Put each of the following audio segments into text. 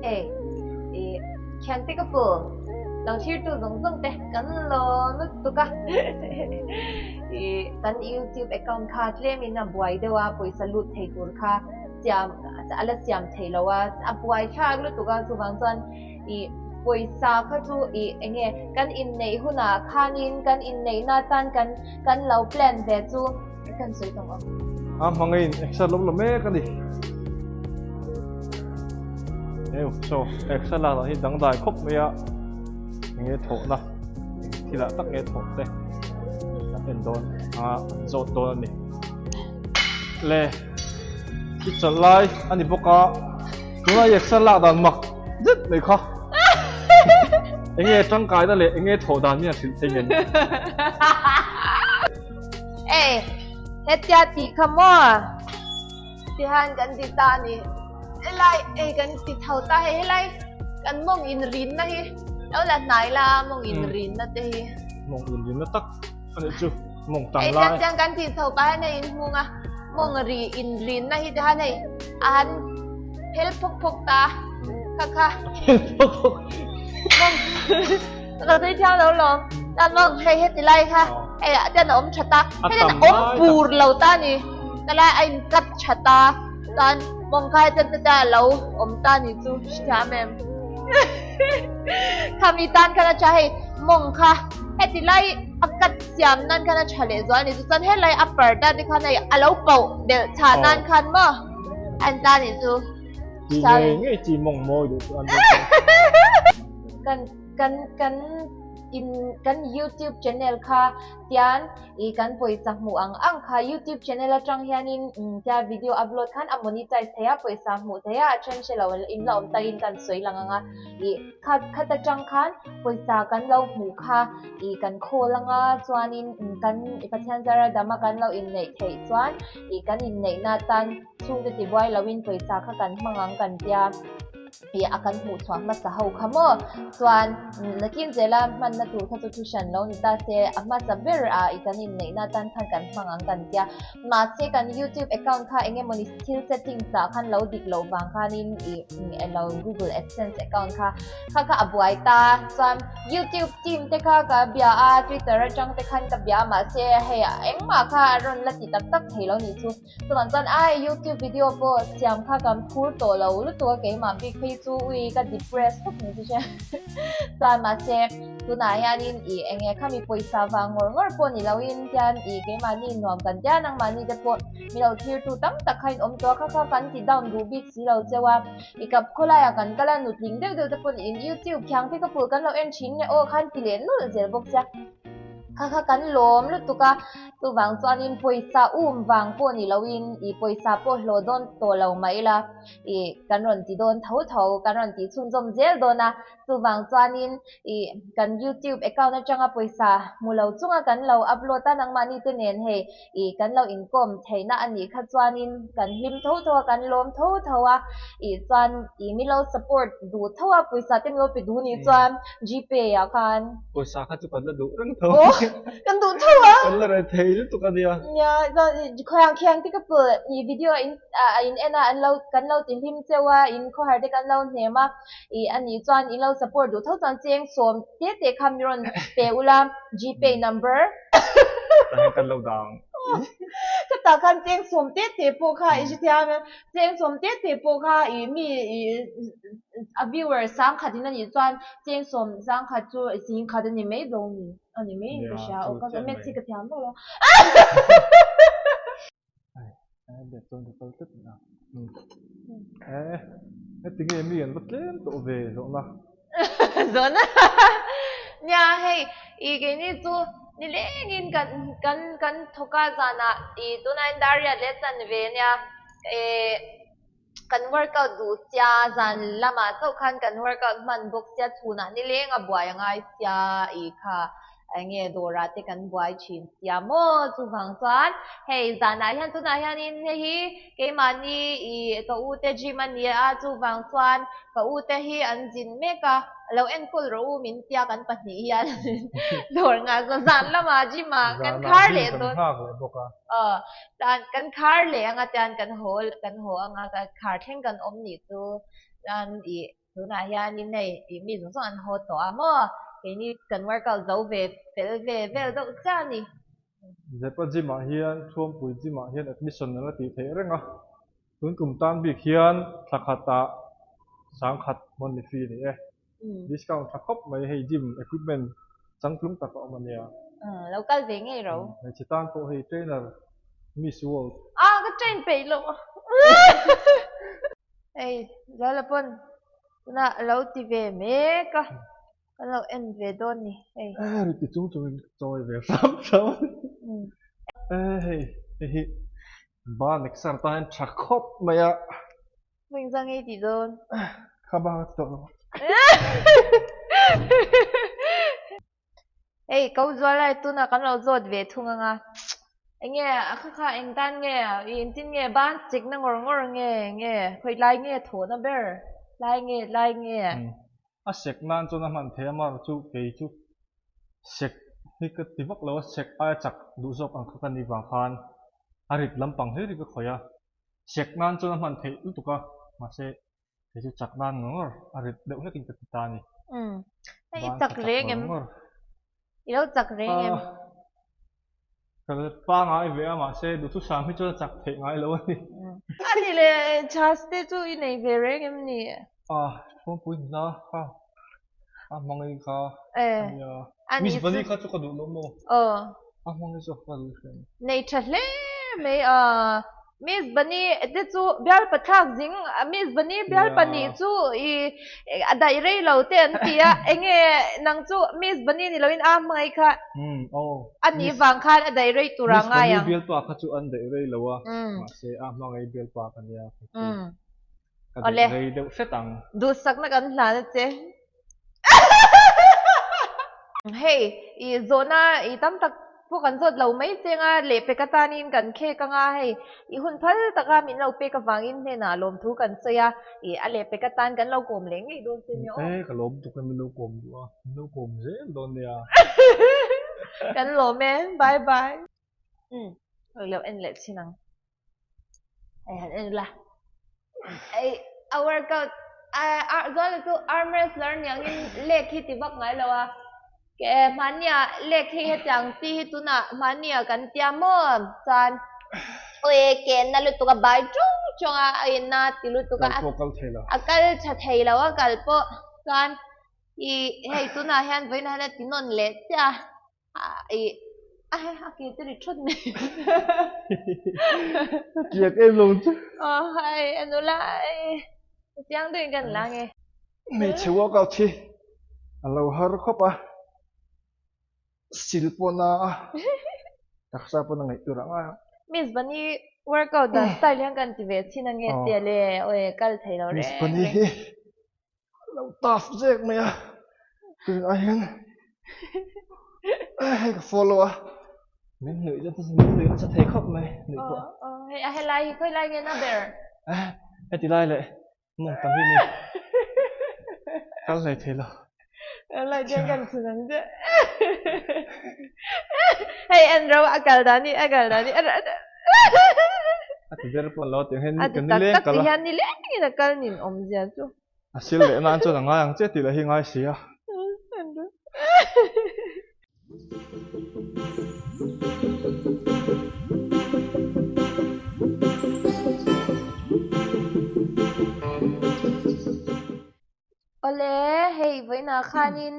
Hei i thiante ka pu lo thirtu zawng zawng te kan lawm lutuk a i kan youtube account kha tlemin a buai deuh a pawisa lut thei tur kha siam a la siam thei lo a a buai thlak lutuk a chuvang chuan i pawisa kha chu i enge kan inneih hunah khanin kan inneihna tan kan kan lo plan ve chu kan sawi tawh ang. A hmangin exer lo la mek a ni. Heu so exer lak dan hi dangdai khawp mai a enge thawhna eng thilah tak nge thawh te kan en dawn a an zawt dawn a ni. Le i chawlh lai a ni bawk a tuna i exer lak dan mak zet mai kha enge tangkaina leh enge thawh dan hi a hrilh thei nge ni. Ei, hetia tih kha maw? Tihan kan ti ta a ni. Helai, ei kan ti tho ta hei, helai kan mawng inrinna hi lo la hnai la mawng inrinna te hi. Mawng inrinna tak a nih chu, mawng tang lai. Ei, tiang kan tih tho pah hian hei inhmung a, mawng ri inrinna hi tihan hei a han phel phawk phawk ta kha kha. Phel phawk phawk. Mawng. Ka sawi thiang lo lawm. Chuan maw hei heti lai kha hei ah chuan a awm tha ta. Hei chuan a awm pur lo ta ni. Ta lai a in cut tha ta. Chuan mawng kha hei chuan chutia a lo awm ta ni chu hrethiam em. Khami tan khan a tha hei mawng kha heti lai a cut siam nan khan a tha leh zual ni chu. Chuan helai a parda te khan hei a lo pauh belh chha nan khan maw a in ta ni chu. Chi ngei ngei chi mawng mawi duh chu an ni. Kan Kan kan in kan youtube channel kha tian ih kan pawisa hmuh ang ang kha youtube channel atang hianin umm tia video upload khan a monetize thei a pawisa hmuh thei a a then hre lo in la awm takin kan sawi lang ang a ih kha khat atang khan pawisa kan lo hmuh kha ih kan khawl anga chuanin umm kan Pathian zara dama kan lo inneih theih chuan ih kan inneihna tan chhungte tibuai loin pawisa kha kan hmang ang kan tia. Ih a kan hmuh chhuah hmasa ho kha maw? Chuan nakin zela hmanna tur kha chu thu hran lo ni ta se, a hmasa ber ah ih kan inneihna atan khan kan hmang ang kan tia. Mahse kan youtube account kha eng emawni thil settings ah khan lo dik loh vang khanin ih elo google adsense account kha kha kha a buai ta. Chuan youtube team te kha ka bia a, twitter atang te khan ka bia a mahse hei engmah kha a rawn la ti tak tak thei lo ni chu. Chuvang chuan ai youtube video pawh siam kha kan phur tawh lo lutuk a keimah bik phei chu ui ka depress khawp mai chu hria chuan mahse tunah hianin ih eng nge khami pawisa vang ngawr ngawr pawh ni loin hian ih keimahni nuam kan tia nangmahni te pawh mi lo thirtu tam tak kha in awm tawh a kha kha kan ti down duh bik si lo cheu a ih kap khawlaiah kan kal a nutling deuh deuh te pawh niin youtube khiang te ka pulh kan lo en thin nge aw khan ti leh nawlh zel bawk sia. Kha kha kan lawm lutuk a, chuvang chuanin pawisa um vang pawh ni loin ih pawisa pawh hlawh dawn tawh lo mah ila ih kan rawn ti dawn tho tho, kan rawn tih chhunzawm zel dawn a, chuvang chuanin ih kan youtube account atanga pawisa hmu lo chunga kan lo upload a nangmahni te nen hei ih kan lo inkawm theihna a nih kha chuanin kan hlim tho tho a, kan lawm tho tho a, ih chuan ih min lo support duh tho a, pawisa te min lo pe duh nih chuan Gpay ah khan. Pawisa kha chu kan la duh reng tho. Aw kan duh tho a. Kan la reh thei lutuk a nia. Nia chuan khawiah khiang te ka pawh ih video a in a in en a an lo kan lo ti hlim cheu a, in khawhar te kan lo hnem a, ih a nih chuan in lo support duh tho chuan cheng sawm te te kha min rawn pe ula Gpay number. Tah hian kan lo dah ang. Chutah khan cheng sawm te te pawh kha i hrethiam em? Cheng sawm te te pawh kha i mi i a viewer sang khat in a nih chuan cheng sawm sang khat chu i sing khat a ni mai dawn ni a ni mai in ka hria aw ka maths hi ka thiam vak lo. Ai bet chuan ka kal tlat a. Eh, heti nge mi an va tlem tawh ve zawhna. Zawhna. Nia hei i keini chu nilengin kan kan kan thawk a zanah i tunah in dar riat leh chan ve nia eh kan workout duh sia zan lamah chauh khan kan workout hman bawk sia chhunah nileng a buai a ngai sia i kha Eng nge dawrah te kan buai thin sia maw? Chuvang chuan hei zanah hian tunah hianin hei hi keimahni ih ka u te gym a ni a, chuvang chuan ka u te hi an zin mek a, lo enkawl rawh u min tia kan pahnih hian dawr nghah zawh zan lamah gym ah kan khar leh dawn. Aw chuan kan khar leh anga chuan kan haw kan haw anga khar thleng kan awm nih chu chuan ih. Tunah hianin hei ih mi zawng zawng an haw tawh a maw? Keini kan workout zo ve fel ve vel deuh chiah a ni. Zepa gym ah hian Thuampui gym ah hian admission a la tih theih reng a, tun kum tan bik hian thla khatah sangkhat monthly fee a ni e. Discount tha khawp mai hei gym equipment changtlung tak a awm a nia. Lo kal ve ngei ro. Hmeichhe tan pawh hei trainer Miss World. Ah ka train peih lo. Hei Zala pawn tunah a lo ti ve mek a, kan lo en ve dawn ni hei. Eh ri ti chung chungin ka chawi ve hram hram. Eh hei hei hi ban exer tan hian tha khawp mai a. Hming zang i tih dawn. Kha bak a ti tawh lo. Hei ko zual lai tunah kan lo zawt ve thung anga. Enge a kha kha eng tan nge i engtin nge ban chik na ngawr ngawr nge nge khawi lai nge thawhna ber lai nge lai nge. A sek nan chuan a hman thei a mar chu kei chu sek hi ka ti vak lo a sek aia chak duh zawk ang kha ka nih vang khan a rit lampang hlir hi ka khawih a. Sek nan chuan a hman theih lutuk a, mahse kei chu chak nan ngawr ngawr a rit deuh hlekin ka ti ta a ni. Umm, hei i chak reng em? I lo chak reng em? Ka pangai ve a, mahse duhthusam hi chuan a chak theih ngai lo a ni. A ni le, chhas te chu i nei ve reng em ni? A, Thuampui nula kha a hmangaih kha a nia. Miss Bunny kha chu ka duh lo maw? Aw. A hmangaih chu ka duh hriat. Nei tha hle mai a. Miss Bunny te chu bial pathlak zing Miss Bunny bial pahnih chu i a daih rei lo te an ti a. Enge nang chu Miss Bunny ni loin a hmangaih kha a nih vang khan a daih rei tur a ngai ang. Miss Bunny bialpa kha chu an daih rei lo a. Mahse a hmangaih bialpa ka nia. Ka Awle. duh rei deuh hret ang. Duhsakna kan hlan a che. Hei, i zawhna i tam tak pawh kan zawt lo mai cheng a, lehpek atanin kan khek anga hei, i hun phal taka min lo pek avangin hnenah lawmthu kan sawi a, i a lehpek atan kan lo kawm leh ngei dawn che nia aw. E, ka lawm tuk e, min lo kawm duh a, min lo kawm zel dawn nia. Kan lawm e, bye bye. Umm, lo en leh chhin ang. Hei han en la. Ei a workout a zuala chu arm wrestler niangin leg hi ti vak ngai lo a. Ke hmania leg hi hetiang chi hi tunah hmania kan tia maw chuan ui ke na lutuk a bai ṭung ṭung a a inna ti lutuk a Kal pawh kal thei lo. A kal ṭha thei lo a kal pawh chuan i hei tunah hian vawiinah hian a ti nawn leh chiah a. A a ke te ri thawt mai. Kiak em lo chu. Aw hai a nula ei chiang deuhin kan la nge. Hmeichhe workout hi a lo har khawp a, sil pawn a taksa pawn a ngaih tur ang a. Miss Bunny workout dan style hian kan ti ve chhin ange tia le awi kal thei lo reng reng. Miss Bunny hi Lo tough zek mai a tunah hian hei ka follow a min nuih nasa min nuih nasa thei khawp mai nuih pawh hei a helai hi khawi lai nge na ber heti lai leh mawng tam hi ni kal hlei thei lo lai hian kan chhun ang che hei en ro a kal dan hi a kal dan hi a ti ber pawh lo tiang hian a ti tak tak ti hian nilengin a kal nin awmzia chu A sil leh nan chuan a ngai ang che tih lah hi ngai si a. Awle, hei vawiinah khanin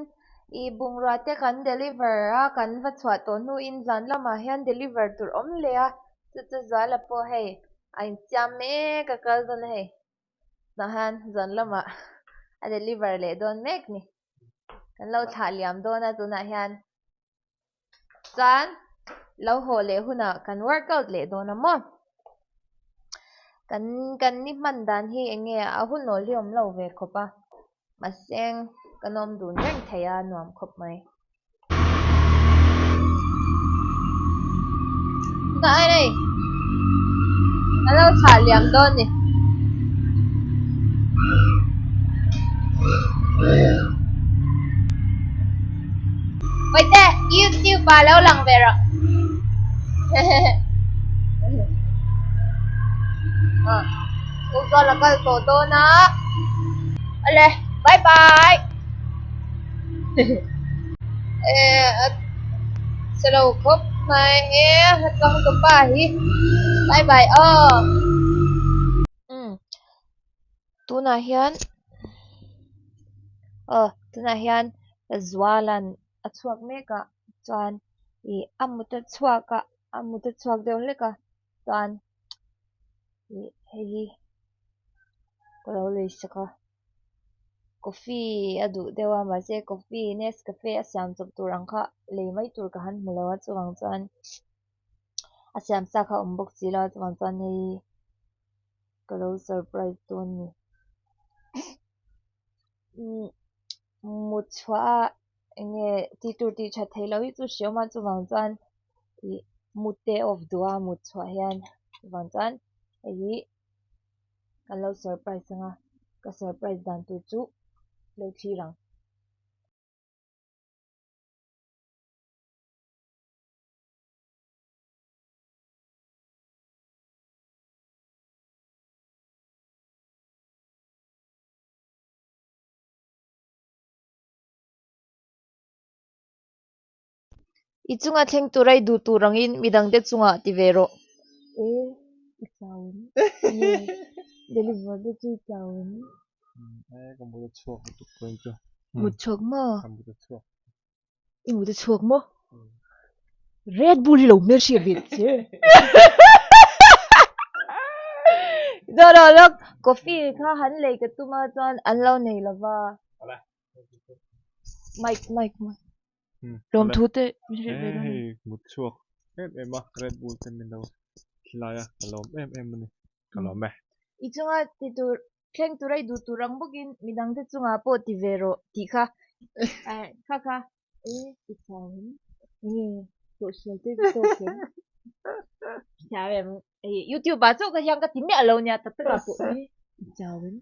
i bungrua te kan deliver a, kan va chhuah tawh hnuin zan lamah hian deliver tur awm leh a, chu chu Zuala pawh hei a insiam mek a kal dawn a hei. Tah hian zan lamah a deliver leh dawn mek ni. Kan lo thlah liam dawn a tunah hian chuan lo haw leh hunah kan workout leh dawn a maw. Kan kan ni hman dan hi eng nge a hun awl hi awm lo ve khawp a mahse kan awm dun reng thei a nuam khawp mai. Dah ai nei a lo thlah liam dawn ni. Vawite YouTube ah lo lang ve rawh. Aw u chuan a kal tawh dawn a. Awle. Bye bye. A chhelo khawp mai e a changtupa hi bye bye aw. Umm tunah hian aw tunah hian Zuala'n a chhuak mek a chuan ih a mut a chhuak a a mut a chhuak deuh hlek a chuan ih hei hi ka lo lei sak a coffee a duh deuh a mahse coffee nescafe a siam chawp tur ang kha lei mai tur ka han hmu lo a chuvang chuan a siam sa kha a awm bawk si lo a chuvang chuan hei ka lo surprise dawn a ni umm mut chhuah a eng nge tih tur tih that theih loh hi chu hre awm a chuvang chuan ih mut te off duh a mut chhuah hian chuvang chuan hei hi kan lo surprise ang a ka surprise dan tur chu lo thlir ang. I chunga thleng tura i duh tur angin midangte chungah ti ve rawh. E, i chau em? Nge, deliver te chu i chau em? E, ka mut a chhuak lutuk ko chu. Mut chhuak maw? Ka mut a chhuak. I mut a chhuak maw? Red Bull hi lo hmel hriat ve che. No, no, look, coffee kha han lei ka tum a chuan an lo nei lova. Mic, mic, mic. Lawmthu te min hrilh ve dawn. Hei mut chhuak em em a, Red Bull te min lo khilai a, ka lawm em em a ni. Ka lawm e. I chunga ti tur Thleng tura i duh tur ang bawkin midangte chungah pawh ti ve rawh tih kha kha kha e i chau em nge tawhsual te ka tawk em chau em youtube ah chauh ka hian ka ti miah lo nia tak takah pawh e i chau em.